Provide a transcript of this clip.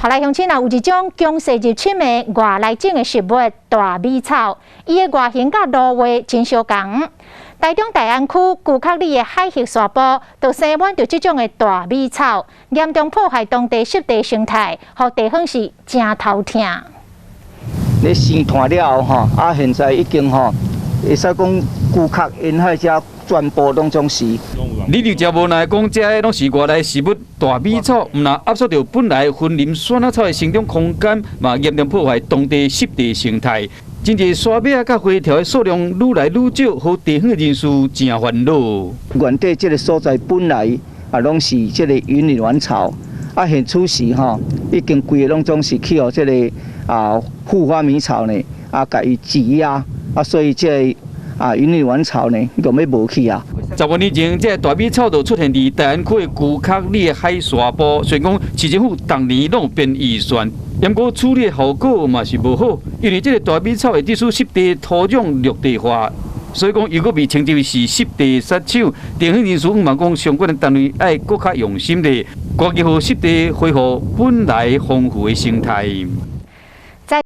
好來，鄉親啊，有一種強勢入侵的外來種的植物大米草，伊的外形佮蘆葦真相仝。台中大安區龜殼里的海域沙埔，就生滿著這種的大米草，嚴重破壞當地濕地生態，予地方是誠頭疼。咧生湠了後吼，啊，現在已經吼，會使講龜殼沿海遮全部攏總是。你就誠無奈講，這攏是外來植物大米草，毋但壓縮著本來雲林酸仔草的生長空間，嘛嚴重破壞當地濕地生態。真濟沙尾仔佮花柱的數量愈來愈少，予地方的人士誠煩惱。原底這个所在本來啊，攏是這个雲林軟草，啊，現此時吼，已經規个攏總是去予這个啊互花米草呢，啊，共伊擠壓，啊，所以這个啊雲林軟草呢，就欲無去啊。10多年前，這个大米草就出現佇大安區的龜殼里的海沙埔，雖然講市政府逐年攏有編預算，毋過處理的效果嘛是無好，因為這个大米草會致使濕地土壤陸地化，所以講又閣被稱之為是濕地殺手。地方人士嘛講，相關的單位愛閣較用心咧，趕緊予濕地恢復本來豐富的生態。